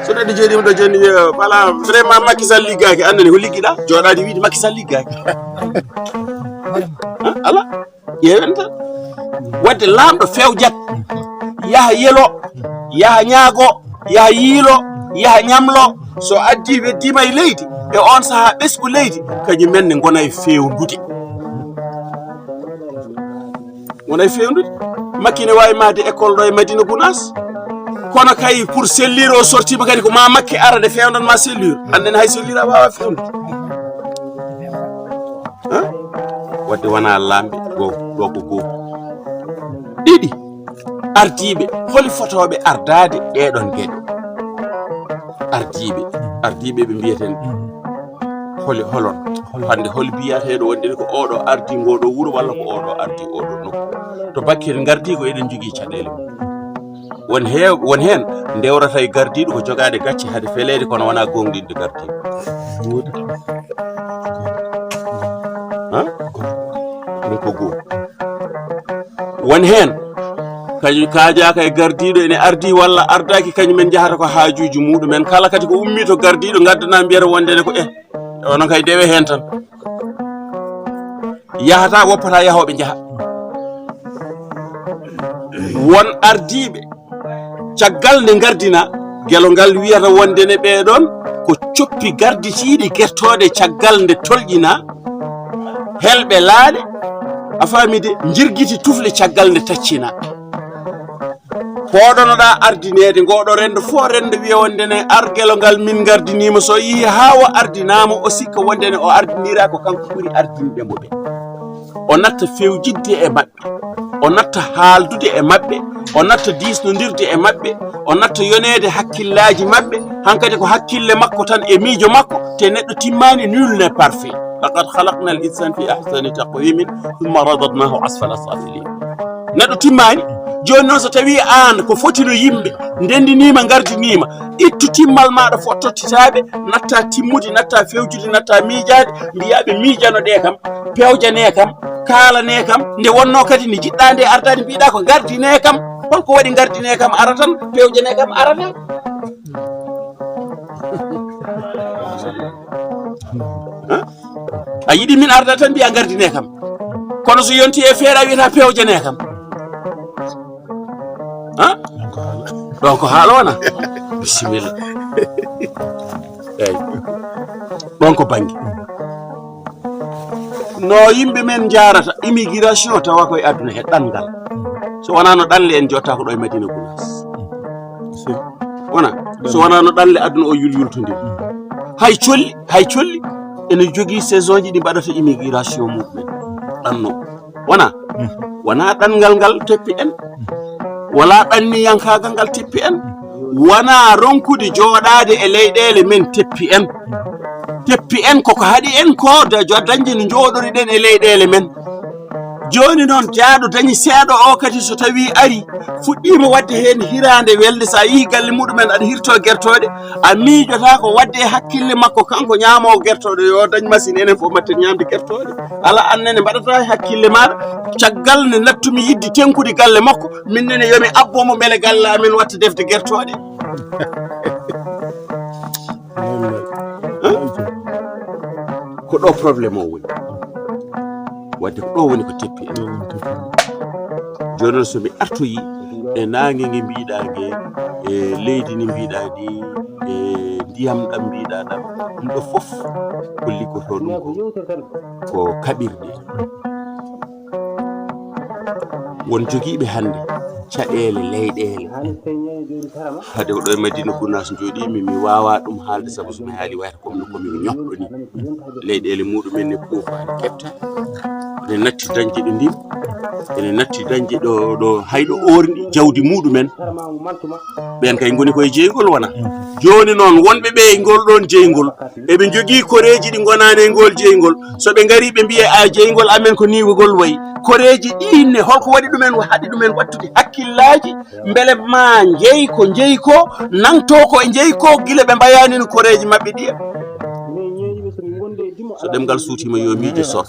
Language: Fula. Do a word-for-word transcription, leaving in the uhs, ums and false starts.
So neɗɗo jooɗiima ɗo jooni wiya, voilà, vraiment Macky Sall liggaaki, annani ko liggiɗaa? Jooɗaade wiide Macky Sall liggaaki. Ala, ƴeewen tan. Waɗde laamɗo fewjat, yaha yelo, yaha ñaago, yaha yiilo, yaha ñamlo. So addii weddiima e leydi, e oon sahaa ɓesngu leydi, kañum en ne ngona e feewnude. Wona e fewndude. Makki ne waawi mahde école ɗo e Madina Gounass. Kono kay pour sellire o sortiima kadi ko ma Makki ara nde fewndan ma sellire. Annden hay sellire a waawa fewndude. Hein? Wadde wona laamɓe goo, ɗo ko goo. Ɗiɗi, ardiiɓe, holi fotooɓe ardaade ɗeeɗon geɗe? Ardiiɓe, ardiiɓe ɓe mbiyeten holi, holon? Hannde hol biyateeɗo wonde ko oɗo ardi ngoɗo wuro walla ko oɗo ardi oɗo nokku? To bakkere ngardiigu eɗen njogii caɗeele mum. Won he-, won heen ndewrata e gardiiɗo ko jogaade gacce hade feleede kono wonaa gooŋɗinde gardiiɗo. Ha? Ɗum ko goo. Won heen kañum kaajaaka e gardiiɗo ene ardii walla ardaaki, kañum en njahata ko haajuuji muɗum en. Kala kadi ko ummii to gardiiɗo ngaddana mbiyata wonde ne ko eh, onon kay dewe heen tan. Yahata, woppata yahooɓe njaha. Won ardiiɓe, caggal nde ngardina, gelo ngal wiyata wonde ne ɓee ɗoon ko coppi garditiiɗi gertooɗe caggal nde tolƴina, helɓe laaɗe, a faami de, njirgiti tufle caggal nde taccina. Pooɗonoɗaa ardineede, ngoɗo renndo fof renndo wiya wonde ne ar gelo ngal min ngardiniima, so yii haa o ardinaama, o sikka wonde ne o ardiniraa ko kanko ɓuri ardinde mo ɓe. O natta fewjidde e maɓɓe, o natta haaldude e maɓɓe, o natta diisnondirde e maɓɓe, o natta yoneede hakkillaaji maɓɓe, hankadi ko hakkille makko tan e miijo makko, te neɗɗo timmaani, nul n'est parfait. Laqad khalaqna al insana fi ahsani taqwimin, thumma radadnahu asfala safilin. Neɗɗo timmaani. Jooni noon, so tawii aan ko fotino yimɓe, ndenndiniima, ngardiniima, ittu timmal maaɗa fof tottitaaɓe, natta timmude, natta fewjude, natta miijaade, mbiyaa ɓe miijano ɗe kam, pewjane kam, kaalane kam, nde wonnoo kadi nde njiɗɗaa nde ardaade, mbiɗaa ko ngardine kam. Holko waɗi ngardine kam ara tan, pewjane kam arata? Hein? A yiɗi min arda tan mbiya ngardine kam. Kono so yonti e feere a wiyata pewjane kam. Hein? Ɗon ko haala wona? Bisimilla. Eyyi. Ɗon ko bannge. No yimɓe men njaarata immigration tawa koye aduna he ɗanngal. So wonaa no ɗanle en jotta ko ɗo e Madina Gounass. Wona, so wonaa no ɗanle aduna o yulyultondiri. Hay colli, hay colli ene jogii saison ji ɗi mbaɗata immigration muɗumen. Ɗanno. Wona, wona ɗanngal ngal teppi en. Wala ɗanniyankaagal ngal teppi en. Wona ronkude jooɗaade e leyɗeele men teppi en. Teppi en koko haɗi en ko da-, jo-, dañde no njooɗoriɗen e leyɗeele men. Jooni noon, jaaɗo dañi seeɗa o kadi, so tawii ari, fuɗɗiima waɗde heen hiraande welde, so a yii galle muɗumen aɗa hirtoo gertooɗe, a miijotaako waɗde e hakkille makko, kanko ñaamoowo gertooɗe, yo dañ machine, enen fof mbaɗten ñaamde gertooɗe. Alaa, aan nene mbaɗataa e hakkille maaɗa, caggal nde nattumi yiɗde tenkude galle makko, min nene yo mi abbo mo mbele galle amen watta defde gertooɗe. Hein? Ko ɗo problème o woni. Wadde ko ɗo woni ko teppi en. Jooni noon so mi artoyi e naange nge mbiɗa nge, e leydi ndi mbiɗa ndi, e ndiyam ɗam mbiɗa ɗam, ɗum ɗo fof ko liggotoo ɗum ko, ko kaɓirɗe. Won jogiiɓe hannde caɗeele leyɗeele. Hade ko ɗo e Madina Gounass jooɗiimi, mi waawaa ɗum haalde sabu so mi haalii wayata comme no ko mi ñoƴƴo ni. Leyɗeele muɗumen ne kuufa, ne keɓta, ne natti dañde ɗo ndim, ene natti dañde ɗo, ɗo hay ɗo orni jawdi muɗumen. Ɓeen kay ngoni koye jeyngol wona. Jooni noon, wonɓe ɓe e ngol ɗoon jeyngol, eɓe njogii koreeji ɗi ngonaani e ngol jeyngol. So ɓe ngarii ɓe mbiya, "A, jeyngol amen ko nii ngol wayi." Koreeji ɗiin ne, holko waɗi ɗumen, haɗi ɗumen waɗtude hakkillaaji, mbele ma njeyi ko njeyi ko, nangtoo ko e njeyi ko, gila ɓe mbayaani no koreeji maɓɓe ɗiya. So ɗemngal suutiima, yo miijo sor.